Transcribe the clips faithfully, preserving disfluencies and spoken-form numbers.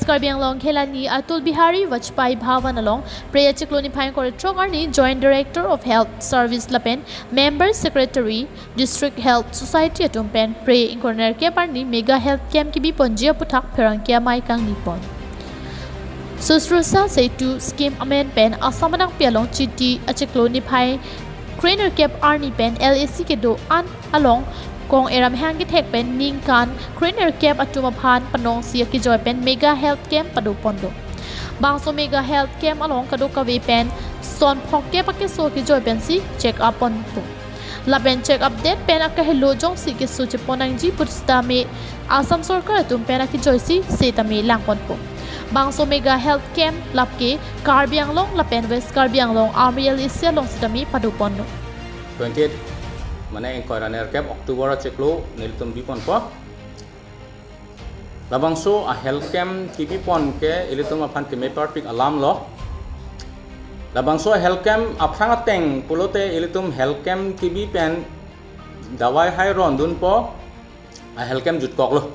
Karbi Anglong Khelani Atal Bihari Vajpayee Bhavan along Phre achiklo niphai ingkoi ra throk arni Joint Director of Health Service lapen Member Secretary District Health Society atum pen Phre ingkoi ra nerkep arni Mega Health Camp kebi ponji aputhak pherangke amei kangni pon. Sushrusha Setu Scheme amen pen Assam adangpi along Chiti achiklo niphai kre nerkep arni pen L A C kedo-an along kong eram hang kethek pen ningkan kre nerkep atum aphan panongsi akejoi pen Mega Health Camp pado pon do. Bangso Mega Health Camp along kadokave pen son phokep akeso akejoi pensi check up ponpo. Lapen check up det pen akahelo jongsi keso chepon nangji pusitame Assam Sorkar atum pen akejoisi setame lang ponpo. Bangso Mega Health Camp lap ke Karbi Anglong lapen West Karbi Anglong army L A C along setame pado ponlo. Twenty eight, mane ingkoi ra nerkep October achiklo nelitum bi ponpo. Labangso a health camp kebi pon ke ilitum aphan keme parpik alam lo. Labangso a health camp aphrang ateng pulote ilitum health camp kebi pen dawai hai rondunpo, a health camp jutkoklo.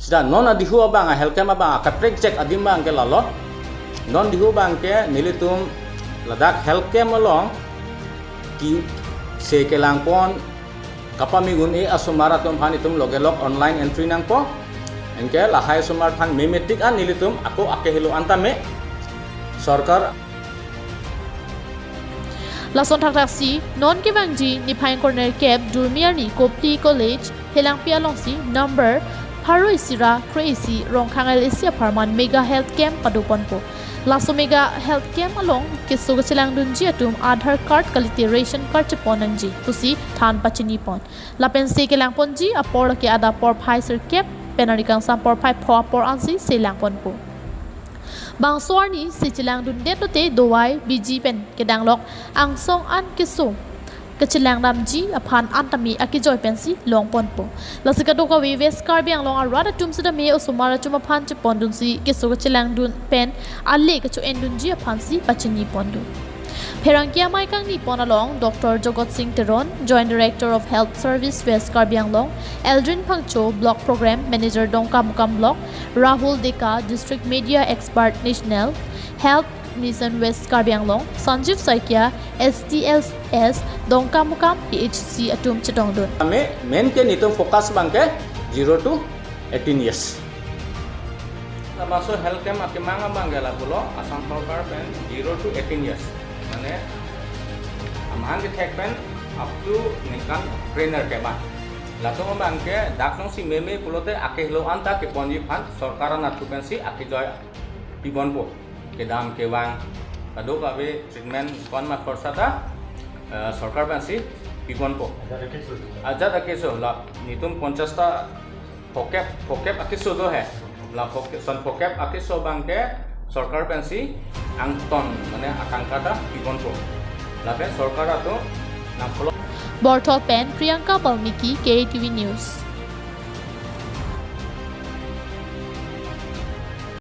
Sita non adihu abang a health camp abang akaprek chek adim abang ke lalo. Non dihu abang ke nelitum ladak health camp along kese kelang pon kapamik un-e asomar atum aphan itum logelok online entry nangpo. Anke lahai asomar aphan memetik an nelitum ako akehelo anta me sorkar. Lason thakthak si non kevangji niphai ingkoi ra nerkep Durmi arni Kopili College Phelangpi alongsi number pharo isi ra kre isi Rongkhang L A C apharman Mega Health Camp pado ponpo. Laso Mega Health Camp along keso kachelangdunji atum Aadhaar card kalite ration card chepon nangji pusi than pachini pon. Lapen se kelang ponji apor lake adap porphai sirkep pen arni kangsam porphai pho apor ansi se lang ponpo. Bangso arni se chelangdundet lote dawai biji pen kedanglok angsong an keso kachelang damji aphan antame akejoi pensi long ponpo. Lasi kadokave West Karbi Anglong arat atum setame osomar atum aphan chepondunsi keso kachelangdun pen ale kacho-endunji aphansi pachini pondun. Pherangke amei kangni pon along Doctor Jogot Singh Teron, Joint Director of Health Service West Karbi Anglong, Eldrin Phangcho, Block Program Manager Dongkamukam Block, Rahul Deka, District Media Expert National Health Mission West Karbi Anglong, Sanjeev Saikia, S T L S, Dongkamukam P H C atum chetongdun. Ame main ke nitum focus abang ke zero to eighteen years. Labangso health camp akemang abang ke lapulo Assam Sorkar pen zero to eighteen years. Mane amahang kethek pen up to ningkan kre nerkep an. Latum abang ke dak jongsi meme pulote akehelo anta keponji aphan sorkar anatthu pensi akejoi piponpo. Kedam kevang kadokave treatment ko-an ma khorsa ta, eh, sorkar pensi piponpo. Ajat akeso la nitum ponchas ta phokep, phokep akeso do he. La phokep, son phokep akeso abang ke sorkar pensi angton mane atangka ta piponpo. Lapen sorkar atum nangpolo. Borthol pen Priyanka Balmiki, K A T V News.